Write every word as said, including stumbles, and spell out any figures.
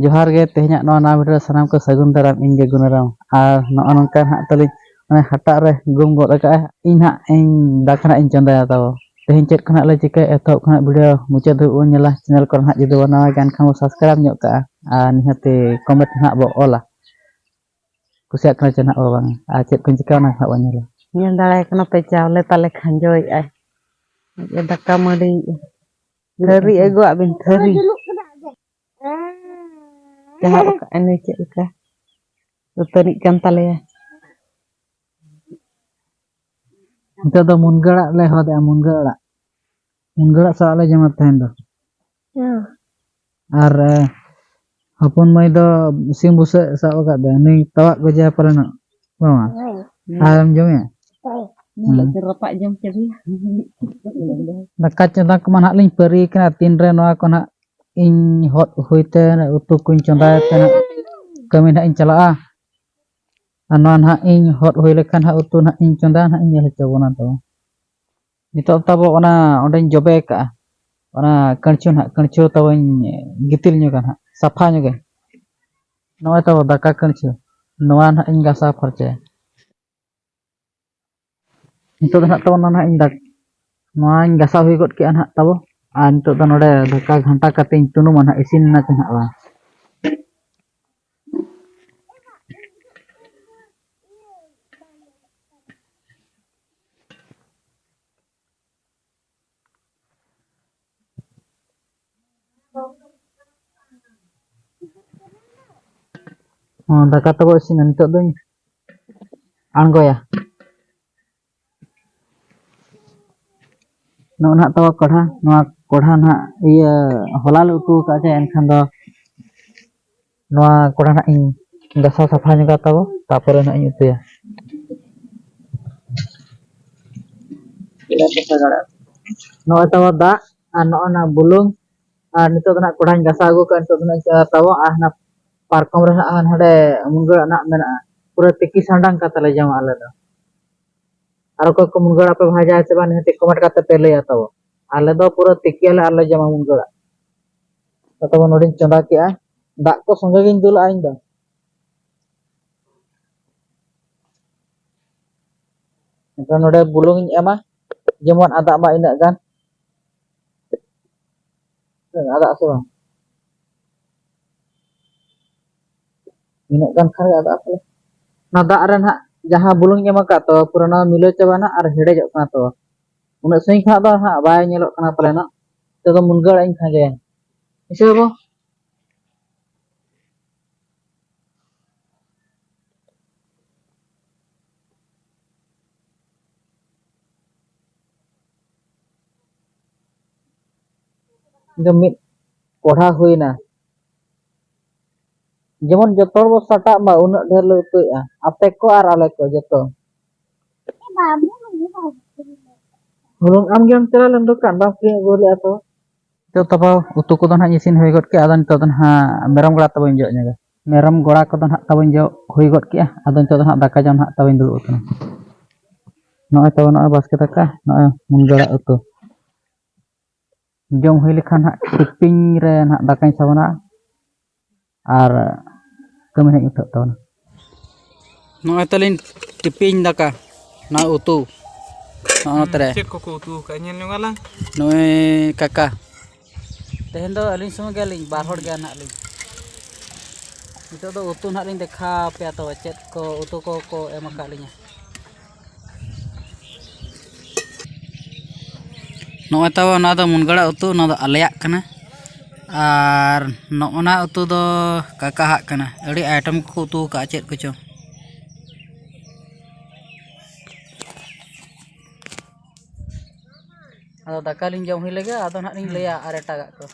ᱡᱚᱦᱟᱨ ᱜᱮ, ᱛᱮᱦᱮᱧᱟᱜ ᱱᱚᱣᱟ ᱱᱟᱣᱟ ᱵᱷᱤᱰᱤᱭᱳ ᱨᱮ ᱥᱟᱱᱟᱢ ᱠᱚ ᱥᱟᱹᱜᱩᱱ ᱫᱟᱨᱟᱢ, ᱤᱧ ᱜᱮ ᱜᱩᱱᱟᱹᱨᱟᱢ᱾ ᱟᱨ ᱱᱚᱜᱼᱚ ᱱᱚᱝᱠᱟ ᱱᱟᱦᱟᱜ ᱛᱟᱹᱞᱤᱧ ᱚᱱᱮ ᱦᱟᱴᱟᱜ ᱨᱮ ᱜᱩᱢ ᱜᱚᱫ ᱟᱠᱟᱫᱼᱟ, ᱤᱧ ᱱᱟᱦᱟᱜ ᱤᱧ ᱫᱟᱠᱟ ᱱᱟᱦᱟᱜ ᱤᱧ ᱪᱚᱸᱫᱟᱭᱟ ᱛᱟᱵᱚ᱾ ᱛᱮᱦᱮᱧ ᱪᱮᱫ ᱠᱚ ᱱᱟᱦᱟᱜ ᱞᱮ ᱪᱤᱠᱟᱹᱭᱟ, ᱮᱛᱚᱦᱚᱵ ᱠᱷᱚᱱᱟᱜ ᱵᱷᱤᱰᱤᱭᱳ ᱢᱩᱪᱟᱹᱫ ᱫᱷᱟᱹᱵᱤᱡ ᱵᱚᱱ ᱧᱮᱞᱟ᱾ ᱪᱮᱱᱮᱞ ᱠᱚᱨᱮ ᱱᱟᱦᱟᱜ ᱡᱩᱫᱤ ᱵᱚᱱ ᱱᱟᱣᱟ ᱜᱮᱭᱟ, ᱮᱱᱠᱷᱟᱱ ᱵᱚᱱ ᱥᱟᱵᱥᱠᱨᱟᱭᱤᱵᱽ ᱧᱚᱜ ᱠᱟᱜᱼᱟ ᱟᱨ ᱱᱤᱦᱟᱹᱛᱤ ᱠᱚᱢᱮᱱᱴ ᱱᱟᱦᱟᱜ ᱵᱚ ᱚᱞᱟ᱾ ᱠᱩᱥᱤᱭᱟᱜ ᱠᱟᱱᱟ ᱪᱮ ᱱᱟᱦᱟᱜ ᱵᱚ ᱵᱟᱝ, ᱟᱨ ᱪᱮᱫ ᱠᱚᱧ ᱪᱤᱠᱟᱹᱭᱟ ᱚᱱᱟ ᱱᱟᱦᱟᱜ ᱵᱚᱱ ᱧᱮᱞᱟ᱾ ᱧᱮᱞ ᱫᱟᱲᱮᱭᱟᱜ ᱠᱟᱱᱟ ᱯᱮ, ᱪᱟᱣᱞᱮ ᱛᱟᱞᱮ ᱠᱷᱟᱸᱡᱚᱭᱮᱫᱼᱟᱭ᱾ ᱫᱟᱠᱟ ᱢᱟᱹᱰᱤᱭᱮᱫᱼᱟ᱾ ᱛᱷᱟᱹᱨᱤ ᱟᱹᱜᱩᱣᱟᱜ ᱵᱤᱱ, ᱛᱷᱟᱹᱨᱤ᱾ ᱪᱟᱦᱟᱵ ᱟᱠᱟᱫ ᱮᱱᱮ ᱪᱮᱫ ᱞᱮᱠᱟ ᱩᱛᱟᱹᱨᱤᱡ ᱠᱟᱱ ᱛᱟᱞᱮᱭᱟ᱾ ᱱᱤᱛᱚᱜ ᱫᱚ ᱢᱩᱱᱜᱟᱹ ᱟᱲᱟᱜ ᱞᱮ ᱦᱚᱫᱮᱜᱼᱟ, ᱢᱩᱱᱜᱟᱹ ᱟᱲᱟᱜ᱾ ᱢᱩᱱᱜᱟᱹ ᱟᱲᱟᱜ ᱥᱟᱞᱟᱜ ᱞᱮ ᱡᱚᱢᱟ ᱛᱮᱦᱮᱧ ᱫᱚ᱾ ᱦᱮᱸ᱾ ᱟᱨ, ᱮ, ᱦᱚᱯᱚᱱ ᱢᱟᱹᱭ ᱫᱚ ᱥᱤᱢ ᱵᱩᱥᱟᱹᱜ ᱥᱟᱵ ᱟᱠᱟᱫ ᱫᱚ, ᱩᱱᱤ ᱛᱟᱣᱟᱜ ᱜᱚᱡᱮᱭᱟ ᱯᱟᱞᱮᱱᱚᱜ᱾ ᱵᱟᱝᱟ? ᱦᱮᱸ᱾ ᱟᱨᱮᱢ ᱡᱚᱢᱮᱭᱟ? ᱦᱮᱸ᱾ ᱧᱮᱞᱚᱜ ᱛᱮ ᱨᱟᱯᱟᱜ ᱡᱚᱢ ᱠᱮᱫᱮᱭᱟ᱾ ᱫᱟᱠᱟ ᱪᱚᱸᱫᱟ ᱠᱚᱢᱟ ᱱᱟᱦᱟᱜ ᱞᱤᱧ ᱯᱟᱹᱨᱤ ᱠᱟᱱᱟ, ᱛᱤᱱᱨᱮ ᱱᱚᱣᱟ ᱠᱚ ᱱᱟᱦᱟᱜ ᱤᱧ ᱦᱚᱫ ᱦᱩᱭᱛᱮ ᱩᱛᱩ ᱠᱚᱧ ᱪᱚᱸᱫᱟᱭ ᱛᱮ ᱱᱟᱦᱟᱜ ᱠᱟᱹᱢᱤ ᱱᱟᱦᱟᱜ ᱤᱧ ᱪᱟᱞᱟᱜᱼᱟ᱾ ᱟᱨ ᱱᱚᱣᱟ ᱱᱟᱦᱟᱜ ᱤᱧ ᱦᱚᱫ ᱦᱩᱭ ᱞᱮᱠᱷᱟᱱ ᱦᱟᱸᱜ ᱩᱛᱩ ᱱᱟᱦᱟᱜ ᱤᱧ ᱪᱚᱸᱫᱟ ᱱᱟᱦᱟᱜ ᱤᱧ ᱧᱮᱞ ᱦᱚᱪᱚ ᱵᱚᱱᱟ ᱛᱚ᱾ ᱱᱤᱛᱚᱜ ᱛᱟᱵᱚ ᱚᱱᱟ ᱚᱸᱰᱮᱧ ᱡᱚᱵᱮ ᱠᱟᱜᱼᱟ, ᱚᱱᱟ ᱠᱟᱹᱲᱪᱩ ᱱᱟᱦᱟᱜ, ᱠᱟᱹᱲᱪᱩ ᱛᱟᱵᱚᱧ ᱜᱤᱛᱤᱞ ᱧᱚᱜᱟ ᱱᱟᱦᱟᱜ, ᱥᱟᱯᱷᱟ ᱧᱚᱜᱟ᱾ ᱱᱚᱜᱼᱚᱭ ᱛᱟᱵᱚ ᱫᱟᱠᱟ ᱠᱟᱹᱲᱪᱩ, ᱱᱚᱣᱟ ᱱᱟᱦᱟᱜ ᱤᱧ ᱜᱟᱥᱟᱣ ᱯᱷᱟᱨᱪᱟᱭᱟ᱾ ᱱᱤᱛᱚᱜ ᱫᱚ ᱱᱟᱦᱟᱜ ᱛᱟᱵᱚ ᱱᱚᱣᱟ ᱱᱟᱦᱟᱜ ᱤᱧ ᱫᱟᱠ-, ᱱᱚᱣᱟᱧ ᱜᱟᱥᱟᱣ ᱦᱩᱭ ᱜᱚᱫ ᱠᱮᱜᱼᱟ ᱱᱟᱦᱟᱜ ᱛᱟᱵᱚ᱾ ᱟᱨ ᱱᱤᱛᱚᱜ ᱫᱚ ᱱᱚᱰᱮ ᱫᱟᱠᱟ ᱜᱷᱟᱱᱴᱟ ᱠᱟᱛᱮᱧ ᱛᱩᱱᱩᱢᱟ ᱱᱟᱦᱟᱜ, ᱤᱥᱤᱱ ᱮᱱᱟ ᱪᱮ ᱱᱟᱦᱟᱜ ᱵᱟᱝ᱾ ᱦᱚᱸ, ᱫᱟᱠᱟ ᱛᱟᱵᱚ ᱤᱥᱤᱱᱟ, ᱱᱤᱛᱚᱜ ᱫᱚᱧ ᱟᱬᱜᱚᱭᱟ᱾ ᱱᱚᱜᱼᱚ ᱱᱟᱦᱟᱜ ᱛᱟᱵᱚ ᱠᱚᱲᱦᱟ, ᱱᱚᱣᱟ ᱠᱚᱲᱦᱟ ᱱᱟᱦᱟᱜ ᱤᱭᱟᱹ ᱦᱚᱞᱟ ᱞᱮ ᱩᱛᱩ ᱟᱠᱟᱫ ᱛᱟᱦᱮᱸ, ᱮᱱᱠᱷᱟᱱ ᱫᱚ ᱱᱚᱣᱟ ᱠᱚᱲᱦᱟ ᱱᱟᱦᱟᱜ ᱤᱧ ᱜᱟᱥᱟᱣ ᱥᱟᱯᱷᱟ ᱧᱚᱜᱟ ᱛᱟᱵᱚ, ᱛᱟᱯᱚᱨᱮ ᱱᱟᱦᱟᱜ ᱤᱧ ᱩᱛᱩᱭᱟ᱾ ᱱᱚᱜᱼᱚᱭ ᱛᱟᱵᱚ ᱫᱟᱜ ᱟᱨ ᱱᱚᱜᱼᱚ ᱱᱟ ᱵᱩᱞᱩᱝ, ᱟᱨ ᱱᱤᱛᱚᱜ ᱫᱚ ᱱᱟᱦᱟᱜ ᱠᱚᱲᱦᱟᱧ ᱜᱟᱥᱟᱣ ᱟᱹᱜᱩ ᱠᱟᱜᱼᱟ, ᱱᱤᱛᱚᱜ ᱫᱚ ᱱᱟᱦᱟᱜ ᱤᱧ ᱪᱚᱸᱫᱟ ᱛᱟᱵᱚ, ᱟᱨ ᱦᱟᱱᱟ ᱯᱟᱨᱠᱚᱢ ᱨᱮ ᱱᱟᱦᱟᱜ ᱦᱟᱸᱰᱮ ᱢᱩᱱᱜᱟᱹ ᱟᱲᱟᱜ ᱱᱟᱦᱟᱜ ᱢᱮᱱᱟᱜᱼᱟ, ᱯᱩᱨᱟᱹ ᱛᱤᱠᱤ ᱥᱟᱸᱰᱟᱝ ᱠᱟᱛᱮ ᱞᱮ ᱡᱚᱢᱟ ᱟᱞᱮ ᱫᱚ᱾ ᱟᱨ ᱚᱠᱚᱭ ᱠᱚ ᱢᱩᱱᱜᱟᱹ ᱟᱲᱟᱜ ᱯᱮ ᱵᱷᱟᱡᱟᱭᱟ ᱥᱮ ᱵᱟᱝ, ᱱᱤᱦᱟᱹᱛ ᱠᱚᱢᱮᱱᱴ ᱠᱟᱛᱮ ᱯᱮ ᱞᱟᱹᱭᱟ ᱛᱟᱵᱚ᱾ ᱟᱞᱮ ᱫᱚ ᱯᱩᱨᱟᱹ ᱛᱤᱠᱤᱭᱟᱞᱮ ᱟᱨ ᱞᱮ ᱡᱚᱢᱟ ᱢᱩᱱᱜᱟᱹ ᱟᱲᱟᱜ᱾ ᱛᱚ ᱛᱟᱵᱚ ᱱᱚᱰᱮᱧ ᱪᱚᱸᱫᱟ ᱠᱮᱜᱼᱟ᱾ ᱫᱟᱜ ᱠᱚ ᱥᱚᱸᱜᱮ ᱜᱤᱧ ᱫᱩᱞᱟᱜᱼᱟ ᱤᱧ ᱫᱚ᱾ ᱮᱱᱠᱷᱟᱱ ᱱᱚᱰᱮ ᱵᱩᱞᱩᱝ ᱤᱧ ᱮᱢᱟ, ᱡᱮᱢᱚᱱ ᱟᱫᱟᱜ ᱢᱟ ᱤᱱᱟᱹᱜ ᱜᱟᱱ᱾ ᱟᱫᱟᱜ ᱥᱮ ᱵᱟᱝ? ᱤᱱᱟᱹᱜ ᱜᱟᱱ ᱠᱷᱟᱱ ᱜᱮ ᱟᱫᱟᱜ ᱯᱟᱞᱮ᱾ ᱚᱱᱟ ᱫᱟᱜ ᱨᱮ ᱱᱟᱦᱟᱜ ᱡᱟᱦᱟᱸ ᱵᱩᱞᱩᱝ ᱤᱧ ᱮᱢ ᱟᱠᱟᱫ ᱛᱚ, ᱯᱩᱨᱟᱹ ᱱᱚᱣᱟ ᱢᱤᱞᱟᱹᱣ ᱪᱟᱵᱟ ᱱᱟᱦᱟᱜ ᱟᱨ ᱦᱮᱰᱮᱡᱚᱜ ᱠᱟᱱᱟ ᱛᱚ᱾ ᱩᱱᱟᱹᱜ ᱥᱟᱺᱜᱤᱧ ᱠᱷᱚᱱᱟᱜ ᱫᱚ ᱱᱟᱦᱟᱜ ᱵᱟᱭ ᱧᱮᱞᱚᱜ ᱠᱟᱱᱟ ᱯᱟᱞᱮ ᱱᱟᱜ᱾ ᱱᱤᱛᱚᱜ ᱫᱚ ᱢᱩᱱᱜᱟᱹ ᱟᱲᱟᱜ ᱤᱧ ᱠᱷᱟᱸᱡᱚᱭᱟ᱾ ᱦᱮᱸ ᱥᱮ ᱵᱟᱹᱵᱩ? ᱤᱧ ᱫᱚ ᱢᱤᱫ ᱠᱚᱲᱦᱟ ᱦᱩᱭᱱᱟ᱾ ᱡᱮᱢᱚᱱ ᱡᱚᱛᱚ ᱦᱚᱲ ᱵᱚ ᱥᱟᱴᱟᱜ ᱢᱟ, ᱩᱱᱟᱹᱜ ᱰᱷᱮᱨ ᱞᱮ ᱩᱛᱩᱭᱮᱜᱼᱟ, ᱟᱯᱮ ᱠᱚ ᱟᱨ ᱟᱞᱮ ᱠᱚ ᱡᱚᱛᱚ᱾ ᱦᱩᱲᱩᱝ ᱟᱢ ᱜᱮᱢ ᱪᱟᱞᱟᱣ ᱞᱮᱱ ᱫᱚᱠᱟᱱ, ᱵᱟᱢ ᱠᱤᱨᱤᱧ ᱟᱹᱜᱩ ᱞᱮᱜᱼᱟ ᱛᱚ? ᱱᱤᱛᱚᱜ ᱛᱟᱵᱚ ᱩᱛᱩ ᱠᱚᱫᱚ ᱱᱟᱦᱟᱜ ᱤᱥᱤᱱ ᱦᱩᱭ ᱜᱚᱫ ᱠᱮᱜᱼᱟ᱾ ᱟᱫᱚ ᱱᱤᱛᱚᱜ ᱫᱚ ᱱᱟᱦᱟᱜ ᱢᱮᱨᱚᱢ ᱜᱚᱲᱟ ᱛᱟᱵᱚᱧ ᱡᱚᱜ ᱧᱚᱜᱟ᱾ ᱢᱮᱨᱚᱢ ᱜᱚᱲᱟ ᱠᱚᱫᱚ ᱱᱟᱦᱟᱜ ᱛᱟᱵᱚᱧ ᱡᱚᱜ ᱦᱩᱭ ᱜᱚᱫ ᱠᱮᱜᱼᱟ᱾ ᱟᱫᱚ ᱱᱤᱛᱚᱜ ᱫᱚ ᱱᱟᱦᱟᱜ ᱫᱟᱠᱟ ᱡᱚᱢ ᱱᱟᱦᱟᱜ ᱛᱟᱵᱚᱧ ᱫᱩᱲᱩᱵ ᱟᱠᱟᱱᱟ᱾ ᱱᱚᱜᱼᱚᱭ ᱛᱟᱵᱚ ᱱᱚᱜᱼᱚᱭ ᱵᱟᱥᱠᱮ ᱫᱟᱠᱟ, ᱱᱚᱜᱼᱚᱭ ᱢᱩᱱᱜᱟᱹ ᱟᱲᱟᱜ ᱩᱛᱩ᱾ ᱡᱚᱢ ᱦᱩᱭ ᱞᱮᱠᱷᱟᱱ ᱦᱟᱸᱜ ᱴᱤᱯᱤᱱ ᱨᱮ ᱱᱟᱦᱟᱜ ᱫᱟᱠᱟᱧ ᱥᱟᱵᱚᱱᱟ ᱟᱨ ᱠᱟᱹᱢᱤ ᱦᱟᱸᱜ ᱩᱴᱷᱟᱹᱜ ᱛᱟᱵᱚᱱᱟ᱾ ᱱᱚᱜᱼᱚᱭ ᱛᱟᱞᱤᱧ ᱴᱤᱯᱤᱱ ᱫᱟᱠᱟ, ᱱᱚᱣᱟ ᱩᱛᱩ, ᱱᱚᱜᱼᱚ ᱱᱚᱛᱮ ᱨᱮ᱾ ᱪᱮᱫ ᱠᱚᱠᱚ ᱩᱛᱩ ᱟᱠᱟᱫ ᱧᱮᱞ ᱧᱚᱜ ᱟᱞᱟᱝ᱾ ᱱᱩᱭ ᱠᱟᱠᱟ, ᱛᱮᱦᱮᱧ ᱫᱚ ᱟᱹᱞᱤᱧ ᱥᱩᱢᱩᱝ ᱜᱮᱭᱟᱞᱤᱧ, ᱵᱟᱨ ᱦᱚᱲ ᱜᱮᱭᱟ ᱱᱟᱦᱟᱜ ᱞᱤᱧ᱾ ᱱᱤᱛᱚᱜ ᱫᱚ ᱩᱛᱩ ᱱᱟᱦᱟᱜ ᱞᱤᱧ ᱫᱮᱠᱷᱟᱣ ᱟᱯᱮᱭᱟ, ᱛᱚᱵᱮ ᱪᱮᱫ ᱠᱚ ᱩᱛᱩ ᱠᱚ ᱠᱚ ᱮᱢ ᱟᱠᱟᱫ ᱞᱤᱧᱟ᱾ ᱱᱚᱜᱼᱚᱭ ᱛᱟᱵᱚ ᱱᱚᱣᱟ ᱫᱚ ᱢᱩᱱᱜᱟᱹ ᱟᱲᱟᱜ ᱩᱛᱩ, ᱱᱚᱣᱟ ᱫᱚ ᱟᱞᱮᱭᱟᱜ ᱠᱟᱱᱟ᱾ ᱟᱨ ᱱᱚᱜᱼᱚ ᱱᱟ ᱩᱛᱩ ᱫᱚ ᱠᱟᱠᱟᱦᱟᱜ ᱠᱟᱱᱟ᱾ ᱟᱹᱰᱤ item ᱠᱚᱠᱚ ᱩᱛᱩ ᱟᱠᱟᱫᱼᱟ, ᱪᱮᱫ ᱠᱚᱪᱚ᱾ ᱟᱫᱚ ᱫᱟᱠᱟ ᱞᱤᱧ ᱡᱚᱢ ᱦᱩᱭ ᱞᱮᱜᱮ, ᱟᱫᱚ ᱱᱟᱦᱟᱜ ᱞᱤᱧ ᱞᱟᱹᱭᱟ ᱟᱨ ᱮᱴᱟᱜᱟᱜ ᱠᱚ᱾